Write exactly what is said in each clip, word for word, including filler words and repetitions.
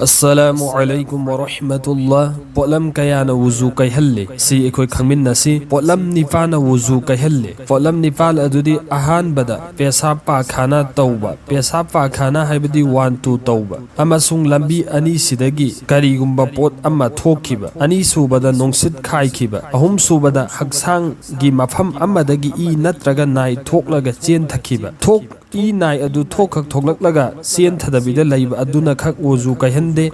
ꯑꯁꯁꯂꯥꯃꯨ ꯑꯂꯥꯏꯀꯨꯝ ꯋꯔꯍꯃꯇꯨꯜꯂꯥ꯫ ꯄꯣꯠꯂꯝ ꯀꯌꯥꯅ ꯋꯨꯖꯨ ꯀꯥꯏꯍꯜꯂꯤ, ꯁꯤ ꯑꯩꯈꯣꯏ ꯈꯪꯃꯤꯟꯅꯁꯤ꯫ ꯄꯣꯠꯂꯝ ꯅꯤꯄꯥꯜꯅ ꯋꯨꯖꯨ ꯀꯥꯏꯍꯜꯂꯤ꯫ ꯄꯣꯠꯂꯝ ꯅꯤꯄꯥꯜ ꯑꯗꯨꯗꯤ: ꯑꯍꯥꯟꯕꯗ ꯄꯦꯁꯥꯞ ꯄꯥꯈꯥꯅ ꯇꯧꯕ, ꯄꯦꯁꯥꯞ ꯄꯥꯈꯥꯅ ꯍꯥꯏꯕꯗꯤ ꯋꯥꯟ ꯇꯨ ꯇꯧꯕ, ꯑꯃꯁꯨꯡ ꯂꯝꯕꯤ ꯑꯅꯤꯁꯤꯗꯒꯤ ꯀꯔꯤꯒꯨꯝꯕ ꯄꯣꯠ ꯑꯃ ꯊꯣꯛꯈꯤꯕ꯫ ꯑꯅꯤꯁꯨꯕꯗ ꯅꯨꯡꯁꯤꯠ ꯈꯥꯏꯈꯤꯕ꯫ ꯑꯍꯨꯝꯁꯨꯕꯗ ꯍꯛꯆꯥꯡꯒꯤ ꯃꯐꯝ ꯑꯃꯗꯒꯤ ꯏ ꯅꯠꯇ꯭ꯔꯒ ꯅꯥꯏ ꯊꯣꯛꯂꯒ ꯆꯦꯟꯊꯈꯤꯕ꯫ ꯊꯣꯛ ꯏ ꯅꯥꯏ ꯑꯗꯨ ꯊꯣꯛꯈꯛ ꯊꯣꯛꯂꯛꯂꯒ ꯆꯦꯟꯊꯗꯕꯤꯗ ꯂꯩꯕ ꯑꯗꯨꯅ ꯈꯛ ꯋꯨꯖꯨ ꯀꯥꯏꯍꯟꯗꯦ꯫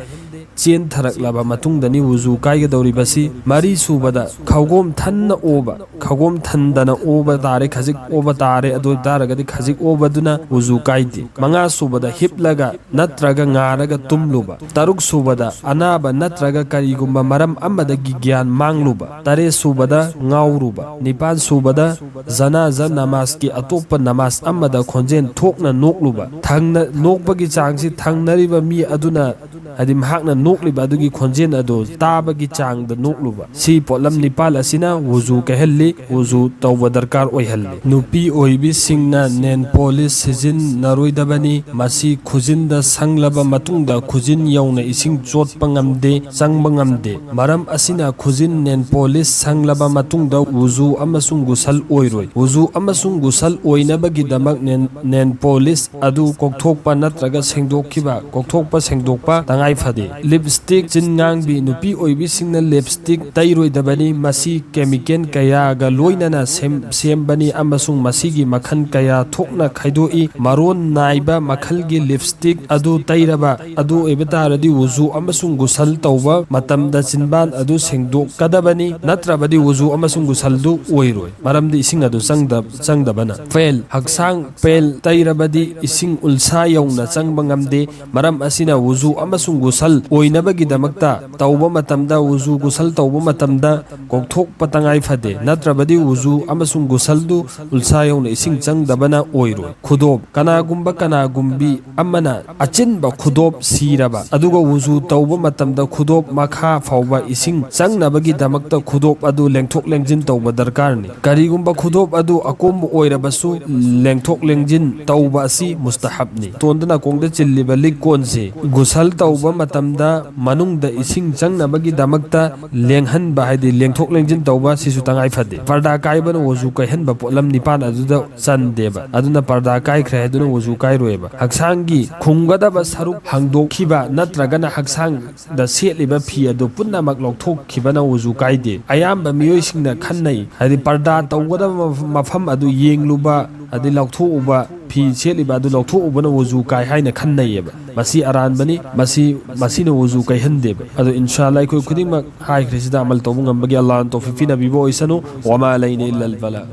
ꯆꯦꯟꯊꯔꯛꯂꯕ ꯃꯇꯨꯡꯗꯅꯤ ꯋꯨꯖꯨ ꯀꯥꯏꯒꯗꯧꯔꯤꯕꯁꯤ꯫ ꯃꯔꯤꯁꯨꯕꯗ ꯈꯧꯒꯣꯝ ꯊꯟꯅ ꯑꯣꯕ, ꯈꯧꯒꯣꯝ ꯊꯟꯗꯅ ꯑꯣꯕ ꯇꯥꯔꯦ, ꯈꯖꯤꯛ ꯑꯣꯕ ꯇꯥꯔꯦ꯫ ꯑꯗꯨ ꯑꯣꯏ ꯇꯥꯔꯒꯗꯤ ꯈꯖꯤꯛ ꯑꯣꯕꯗꯨꯅ ꯋꯨꯖꯨ ꯀꯥꯏꯗꯦ꯫ ꯃꯉꯥꯁꯨꯕꯗ ꯍꯤꯞꯂꯒ ꯅꯠꯇ꯭ꯔꯒ ꯉꯥꯔꯒ ꯇꯨꯝꯂꯨꯕ꯫ ꯇꯔꯨꯛꯁꯨꯕꯗ ꯑꯅꯥꯕ ꯅꯠꯇ꯭ꯔꯒ ꯀꯔꯤꯒꯨꯝꯕ ꯃꯔꯝ ꯑꯃꯗꯒꯤ ꯒ꯭ꯌꯥꯟ ꯃꯥꯡꯂꯨꯕ꯫ ꯇꯔꯦꯠꯁꯨꯕꯗ ꯉꯥꯎꯔꯨꯕ꯫ ꯅꯤꯄꯥꯟꯁꯨꯕꯗ ꯖꯅꯥꯖꯥ ꯅꯃꯥꯖꯀꯤ ꯑꯇꯣꯞꯄ ꯅꯃꯥꯖ ꯑꯃꯗ ꯈꯣꯟꯖꯦꯜ ꯊꯣꯛꯅ ꯅꯣꯛꯂꯨꯕ꯫ ꯊꯪꯅ-, ꯅꯣꯛꯄꯒꯤ ꯆꯥꯡꯁꯤ ꯊꯪꯅꯔꯤꯕ ꯃꯤ ꯑꯗꯨꯅ, ꯍꯥꯏꯗꯤ ꯃꯍꯥꯛꯅ ꯅꯣꯛꯂꯤꯕ ꯑꯗꯨꯒꯤ ꯈꯣꯟꯖꯦꯜ ꯑꯗꯨ ꯇꯥꯕꯒꯤ ꯆꯥꯡꯗ ꯅꯣꯛꯂꯨꯕ꯫ ꯁꯤ ꯄꯣꯠꯂꯝ ꯅꯤꯄꯥꯜ ꯑꯁꯤꯅ ꯋꯨꯖꯨ ꯀꯥꯏꯍꯜꯂꯤ, ꯋꯨꯖꯨ ꯇꯧꯕ ꯗꯔꯀꯥꯔ ꯑꯣꯏꯍꯜꯂꯤ꯫ ꯅꯨꯄꯤ ꯑꯣꯏꯕꯤꯁꯤꯡꯅ ꯅꯦꯟ ꯄꯣꯂꯤꯁ ꯁꯤꯖꯤꯟꯅꯔꯣꯏꯗꯕꯅꯤ꯫ ꯃꯁꯤ ꯈꯨꯖꯤꯟꯗ ꯁꯪꯂꯕ ꯃꯇꯨꯡꯗ ꯈꯨꯖꯤꯟ ꯌꯧꯅ ꯏꯁꯤꯡ ꯆꯣꯠꯄ ꯉꯝꯗꯦ, ꯆꯪꯕ ꯉꯝꯗꯦ꯫ ꯃꯔꯝ ꯑꯁꯤꯅ ꯈꯨꯖꯤꯟ ꯅꯦꯟ ꯄꯣꯂꯤꯁ ꯁꯪꯂꯕ ꯃꯇꯨꯡꯗ ꯋꯨꯖꯨ ꯑꯃꯁꯨꯡ ꯒꯨꯁꯜ ꯑꯣꯏꯔꯣꯏ꯫ ꯋꯨꯖꯨ ꯑꯃꯁꯨꯡ ꯒꯨꯁꯜ ꯑꯣꯏꯅꯕꯒꯤꯗꯃꯛ ꯅꯦꯟ-, ꯅꯦꯟ ꯄꯣꯂꯤꯁ ꯑꯗꯨ ꯀꯣꯛꯊꯣꯛꯄ ꯅꯠꯇ꯭ꯔꯒ ꯁꯦꯡꯗꯣꯛꯈꯤꯕ, ꯀꯣꯛꯊꯣꯛꯄ ꯁꯦꯡꯗꯣꯛꯄ ꯇꯉꯥꯏ ꯐꯗꯦ꯫ ꯂꯤꯞꯁꯇꯤꯛ꯫ ꯆꯤꯟ ꯉꯥꯡꯕꯤ꯫ ꯅꯨꯄꯤ ꯑꯣꯏꯕꯤꯁꯤꯡꯅ ꯂꯤꯞꯁꯇꯤꯛ ꯇꯩꯔꯣꯏꯗꯕꯅꯤ꯫ ꯃꯁꯤ ꯀꯦꯃꯤꯀꯦꯜ ꯀꯌꯥꯒ ꯂꯣꯏꯅꯅ ꯁꯦꯝ-, ꯁꯦꯝꯕꯅꯤ ꯑꯃꯁꯨꯡ ꯃꯁꯤꯒꯤ ꯃꯈꯜ ꯀꯌꯥ ꯊꯣꯛꯅ ꯈꯥꯏꯗꯣꯛꯏ꯫ ꯃꯔꯣꯟ ꯅꯥꯏꯕ ꯃꯈꯜꯒꯤ ꯂꯤꯞꯁꯇꯤꯛ ꯑꯗꯨ ꯇꯩꯔꯕ ꯑꯗꯨ ꯑꯣꯏꯕ ꯇꯥꯔꯗꯤ ꯋꯨꯖꯨ ꯑꯃꯁꯨꯡ ꯒꯨꯁꯜ ꯇꯧꯕ ꯃꯇꯝꯗ ꯆꯤꯟꯕꯥꯟ ꯑꯗꯨ ꯁꯦꯡꯗꯣꯛꯀꯗꯕꯅꯤ, ꯅꯠꯇ꯭ꯔꯕꯗꯤ ꯋꯨꯖꯨ ꯑꯃꯁꯨꯡ ꯒꯨꯁꯜꯗꯨ ꯑꯣꯏꯔꯣꯏ, ꯃꯔꯝꯗꯤ ꯏꯁꯤꯡ ꯑꯗꯨ ꯆꯪꯗ-, ꯆꯪꯗꯕꯅ꯫ ꯐꯦꯜ꯫ ꯍꯛꯆꯥꯡ ꯐꯦꯜ ꯇꯩꯔꯕꯗꯤ ꯏꯁꯤꯡ ꯎꯜꯁꯥ ꯌꯧꯅ ꯆꯪꯕ ꯉꯝꯗꯦ꯫ ꯃꯔꯝ ꯑꯁꯤꯅ ꯋꯨꯖꯨ ꯑꯃꯁꯨꯡ ꯒꯨꯁꯜ ꯑꯣꯏꯅꯕꯒꯤꯗꯃꯛꯇ ꯇꯧꯕ ꯃꯇꯝꯗ, ꯋꯨꯖꯨ ꯒꯨꯁꯜ ꯇꯧꯕ ꯃꯇꯝꯗ ꯀꯣꯛꯊꯣꯛꯄ ꯇꯉꯥꯏ ꯐꯗꯦ, ꯅꯠꯇ꯭ꯔꯕꯗꯤ ꯋꯨꯖꯨ ꯑꯃꯁꯨꯡ ꯒꯨꯁꯜꯗꯨ ꯎꯜꯁꯥ ꯌꯧꯅ ꯏꯁꯤꯡ ꯆꯪꯗꯕꯅ ꯑꯣꯏꯔꯣꯏ꯫ ꯈꯨꯗꯣꯞ, ꯀꯅꯥꯒꯨꯝꯕ ꯀꯅꯥꯒꯨꯝꯕꯤ ꯑꯃꯅ ꯑꯆꯤꯟꯕ ꯈꯨꯗꯣꯞ ꯁꯤꯔꯕ, ꯑꯗꯨꯒ ꯋꯨꯖꯨ ꯇꯧꯕ ꯃꯇꯝꯗ ꯈꯨꯗꯣꯞ ꯃꯈꯥ ꯐꯥꯎꯕ ꯏꯁꯤꯡ ꯆꯪꯅꯕꯒꯤꯗꯃꯛꯇ ꯈꯨꯗꯣꯞ ꯑꯗꯨ ꯂꯦꯡꯊꯣꯛ ꯂꯦꯡꯖꯤꯟ ꯇꯧꯕ ꯗꯔꯀꯥꯔꯅꯤ꯫ ꯀꯔꯤꯒꯨꯝꯕ ꯈꯨꯗꯣꯞ ꯑꯗꯨ ꯑꯀꯣꯝꯕ ꯑꯣꯏꯔꯕꯁꯨ, ꯂꯦꯡꯊꯣꯛ ꯂꯦꯡꯖꯤꯟ ꯇꯧꯕ ꯑꯁꯤ ꯃꯨꯁꯇꯍꯕꯅꯤ꯫ ꯇꯣꯟꯗ ꯅꯥꯀꯣꯡꯗ ꯆꯤꯜꯂꯤꯕ ꯂꯤꯛ ꯀꯣꯟꯁꯦ ꯒꯨꯁꯜ ꯇꯧꯕ ꯃꯇꯝꯗ ꯃꯅꯨꯡꯗ ꯏꯁꯤꯡ ꯆꯪꯅꯕꯒꯤꯗꯃꯛꯇ ꯂꯦꯡꯍꯟꯕ, ꯍꯥꯏꯗꯤ ꯂꯦꯡꯊꯣꯛ ꯂꯦꯡꯖꯤꯟ ꯇꯧꯕ, ꯁꯤꯁꯨ ꯇꯉꯥꯏ ꯐꯗꯦ꯫ ꯄꯔꯗꯥ ꯀꯥꯏꯕꯅ ꯋꯨꯖꯨ ꯀꯥꯏꯍꯟꯕ ꯄꯣꯠꯂꯝ ꯅꯤꯄꯥꯟ ꯑꯗꯨꯗ ꯆꯟꯗꯦꯕ꯫ ꯑꯗꯨꯅ ꯄꯔꯗꯥ ꯀꯥꯏꯈ꯭ꯔꯦ ꯍꯥꯏꯗꯨꯅ ꯋꯨꯖꯨ ꯀꯥꯏꯔꯣꯏꯕ꯫ ꯍꯛꯆꯥꯡꯒꯤ ꯈꯨꯝꯒꯗꯕ ꯁꯔꯨꯛ ꯍꯥꯡꯗꯣꯛꯈꯤꯕ ꯅꯠꯇ꯭ꯔꯒꯅ ꯍꯛꯆꯥꯡꯗ ꯁꯦꯠꯂꯤꯕ ꯐꯤ ꯑꯗꯨ ꯄꯨꯝꯅꯃꯛ ꯂꯧꯊꯣꯛꯈꯤꯕꯅ ꯋꯨꯖꯨ ꯀꯥꯏꯗꯦ꯫ ꯑꯌꯥꯝꯕ ꯃꯤꯑꯣꯏꯁꯤꯡꯅ ꯈꯟꯅꯩ, ꯍꯥꯏꯗꯤ ꯄꯔꯗꯥ ꯇꯧꯒꯗꯕ ꯃꯐ-, ꯃꯐꯝ ꯑꯗꯨ ꯌꯦꯡꯂꯨꯕ, ꯑꯗꯩ ꯂꯧꯊꯣꯛꯎꯕ, ꯐꯤ ꯁꯦꯠꯂꯤꯕ ꯑꯗꯨ ꯂꯧꯊꯣꯛꯎꯕꯅ ꯋꯨꯖꯨ ꯀꯥꯏ ꯍꯥꯏꯅ ꯈꯟꯅꯩꯌꯦꯕ꯫ ꯃꯁꯤ ꯑꯔꯥꯟꯕꯅꯤ꯫ ꯃꯁꯤ, ꯃꯁꯤꯅ ꯋꯨꯖꯨ ꯀꯥꯏꯍꯟꯗꯦꯕ꯫ ꯑꯗꯣ ꯏꯟꯁꯥ ꯑꯜꯂꯥ ꯑꯩꯈꯣꯏ ꯈꯨꯗꯤꯡꯃꯛ ꯍꯥꯏꯈ꯭ꯔꯤꯁꯤꯗ ꯑꯃꯜ ꯇꯧꯕ ꯉꯝꯕꯒꯤ ꯑꯜꯂꯥꯍꯅ ꯇꯧꯐꯤꯛ ꯄꯤꯅꯕꯤꯕ ꯑꯣꯏꯁꯅꯨ꯫ ꯋꯃꯥ ꯑꯂꯩꯅ ꯏꯜꯂꯜ ꯕꯂꯥ꯫